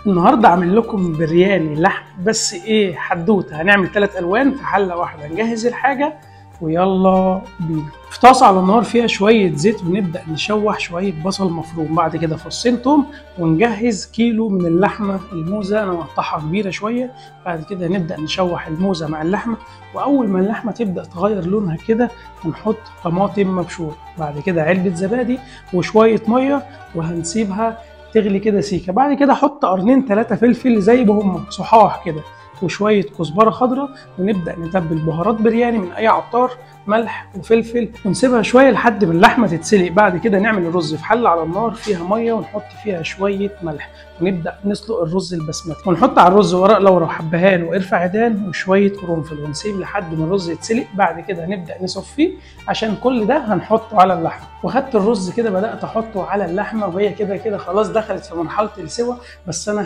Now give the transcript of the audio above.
النهارده عامل لكم برياني لحم، بس ايه حدوتة. هنعمل 3 الوان في حله واحدة. نجهز الحاجة ويلا بينا. في طاسه على النار فيها شوية زيت، ونبدا نشوح شوية بصل مفروم، بعد كده فصين توم، ونجهز كيلو من اللحمة الموزه، انا مقطعها كبيرة شوية. بعد كده نبدا نشوح الموزه مع اللحمة، واول ما اللحمة تبدا تغير لونها كده نحط طماطم مبشوره، بعد كده علبة زبادي وشوية مية، وهنسيبها تغلي كده سيكه. بعد كده احط قرنين 3 فلفل زي ما هم صحاح كده، وشوية كزبره خضراء، ونبدا نتبل بهارات برياني من اي عطار، ملح وفلفل، ونسيبها شوية لحد ما اللحمة تتسلق. بعد كده نعمل الرز في حله على النار فيها مية، ونحط فيها شوية ملح، ونبدا نسلق الرز البسمتي، ونحط على الرز ورق لورا وحبهان وقرفه عيدان وشوية قرنفل، ونسيب لحد ما الرز يتسلق. بعد كده نبدا نصفيه، عشان كل ده هنحطه على اللحمة. وخدت الرز كده بدات احطه على اللحمة، وهي كده كده خلاص دخلت في مرحلة السوى، بس انا